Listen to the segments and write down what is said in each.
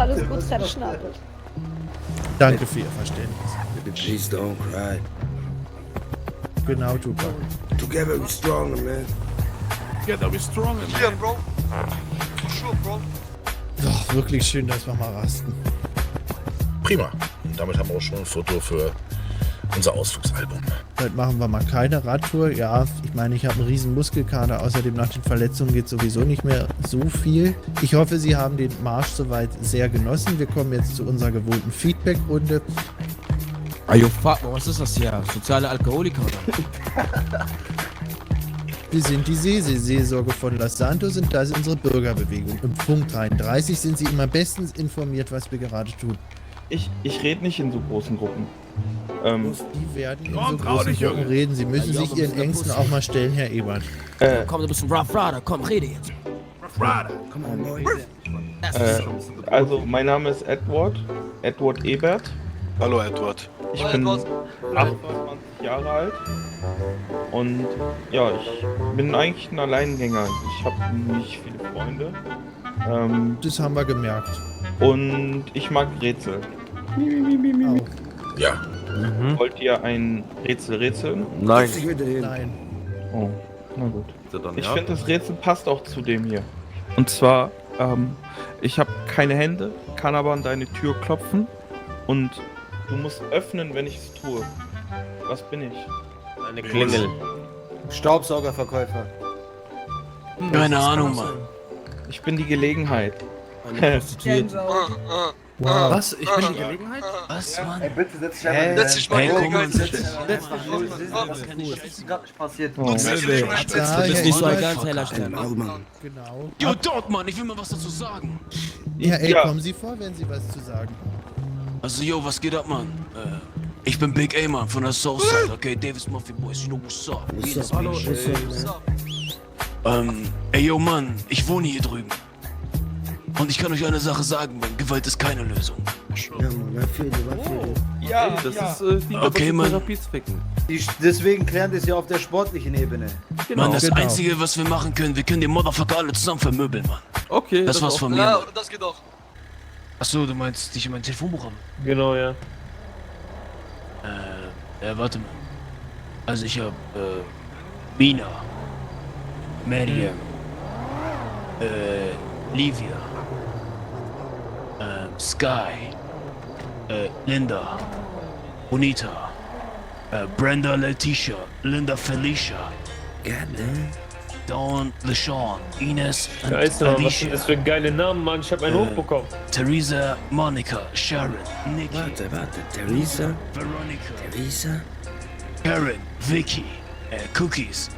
Alles gut, zerschnallt. Danke für Ihr Verständnis. Please don't cry. Genau, Tupac. Together we're stronger, man. Together we're stronger, man. Yeah, bro. For sure, bro. Doch, wirklich schön, dass wir mal rasten. Prima. Und damit haben wir auch schon ein Foto für unser Ausflugsalbum. Heute machen wir mal keine Radtour. Ja, ich meine, ich habe einen riesen Muskelkater. Außerdem nach den Verletzungen geht sowieso nicht mehr so viel. Ich hoffe, Sie haben den Marsch soweit sehr genossen. Wir kommen jetzt zu unserer gewohnten Feedback-Runde. Ayo, fuck, was ist das hier? Soziale Alkoholiker, oder? Wir sind die Seeseelsorge von Los Santos und das ist unsere Bürgerbewegung. Im Funk 33 sind Sie immer bestens informiert, was wir gerade tun. Ich rede nicht in so großen Gruppen. Die werden in so großen Gruppen reden. Sie müssen sich Ihren Ängsten auch mal stellen, Herr Ebert. Komm, du bist ein Rough Rider, komm, rede jetzt. Rough Rider. Come on, boy. Also, mein Name ist Edward Ebert. Hallo, Edward. Ich bin 28 Jahre alt. Und ja, ich bin eigentlich ein Alleingänger. Ich habe nicht viele Freunde. Das haben wir gemerkt. Und ich mag Rätsel. Auch. Ja. Wollt ihr ein Rätsel rätseln? Nein. Setz dich mit hin. Nein. Oh, na gut. Ich finde, das Rätsel passt auch zu dem hier. Und zwar, ich habe keine Hände, kann aber an deine Tür klopfen und du musst öffnen, wenn ich es tue. Was bin ich? Eine Klingel. Staubsaugerverkäufer. Keine Ahnung, Mann. Ich bin die Gelegenheit. Eine Prostituierte. Wow. Was? Ich bin die Gelegenheit? Was, Mann? Ey, bitte setz dich mal. Setz dich mal. Hey, komm, Gelegenheit. setz dich. Das ist gerade nicht passiert. Du bist nicht so ein ganz heller Stern. Genau. Jo, dort, Mann, ich will mal was dazu sagen. Ja, ey, Ja. kommen Sie vor, wenn Sie was zu sagen. Also, yo, was geht ab, Mann? Ich bin Big A, Mann, von der Southside, okay? Davis Mafia Boys, you know what's up? Ey, yo, Mann, ich wohne hier drüben. Und ich kann euch eine Sache sagen, Mann, Gewalt ist keine Lösung. Ja, Mann, was Ja, Das ja. ist die Okay, Mann. Therapiezwecken. Deswegen klären das ja auf der sportlichen Ebene. Mann, das Genau. Einzige, was wir machen können, wir können die Motherfucker alle zusammen vermöbeln, Mann. Okay, Das war's auch- von mir, Ja, Mann. das geht doch. Achso, du meinst dich in mein Telefonbuch haben? Genau, ja. Warte mal. Also ich hab, Mina, Mariam, Livia, Sky, Linda, Bonita, Brenda Letitia, Linda Felicia, Goddamn. Dawn LeSean, Ines und Scheiße, Mann, was Alicia, sind das für geile Namen, Mann? Ich hab einen hochbekommen. Theresa, Monica, Sharon, Nikki, Warte. Teresa? Veronica, Karen, Vicky, Cookies,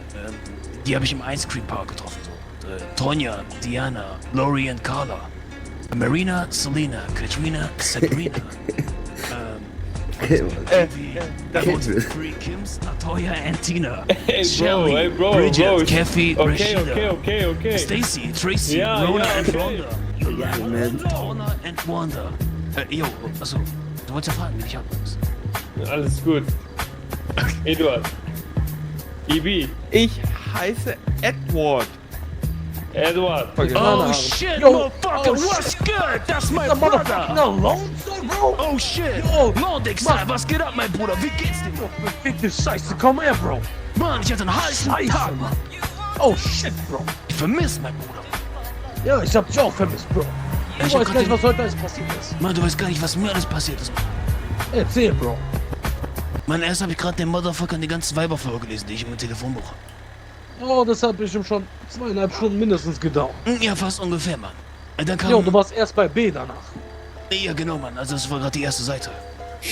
die habe ich im Ice Cream Park getroffen. So. Und, Tonja, Diana, Lori und Carla, Marina, Selena, Katrina, Sabrina, Three Kims, Latoya and Tina, Shelly, Bridget, Kathy, Rashida, Okay. Stacy, Tracy, Ja, Rona ja, and okay. Rhonda, Ja, man. Donna and Wanda. Jo, also, du wolltest ja fragen, wie ich abkommst. Alles gut. Eduard. Ibi. Ich heiße Edward. Edward. Oh shit, motherfucker, what's good? That's my brother. Oh shit. Nordic-Style, was geht ab, mein Bruder? Wie geht's dir? Fickte Scheiße, komm her, Bro. Mann, ich hatte einen heißen Tag, Mann. Oh shit, Bro. Ich vermisse mein Bruder. Ja, ich hab dich auch vermisst, Bro. Ich Du hab weißt gar nicht, grad was heute alles passiert ist. Mann, du weißt gar nicht, was mir alles passiert ist, Mann. Erzähl, Bro. Mann, erst habe ich gerade den Motherfucker die ganzen Weiber vorgelesen, die ich in meinem Telefonbuch habe. Oh, das hat bestimmt schon 2,5 Stunden mindestens gedauert. Ja, fast ungefähr, Mann. Dann kam... Jo, du warst erst bei B danach. Ja, genau, Mann. Also das war gerade die erste Seite.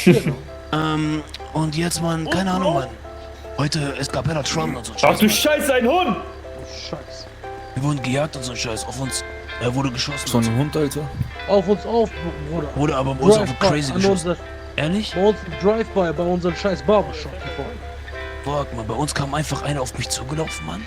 Genau. Und jetzt, Mann, keine Ahnung, Mann. Heute, es gab ja Trump und so ein Ach du Mann. Scheiße, ein Hund! Scheiße. Wir wurden gejagt und so ein Scheiß. Auf uns wurde geschossen. So ein Hund, Alter. Auf uns auf, Bruder. Wurde aber bei uns auf Drive-by crazy an geschossen. unser- Ehrlich? Bei uns ein Drive-by bei unserem scheiß Barbershop. Fuck, Mann. Bei uns kam einfach einer auf mich zugelaufen, Mann.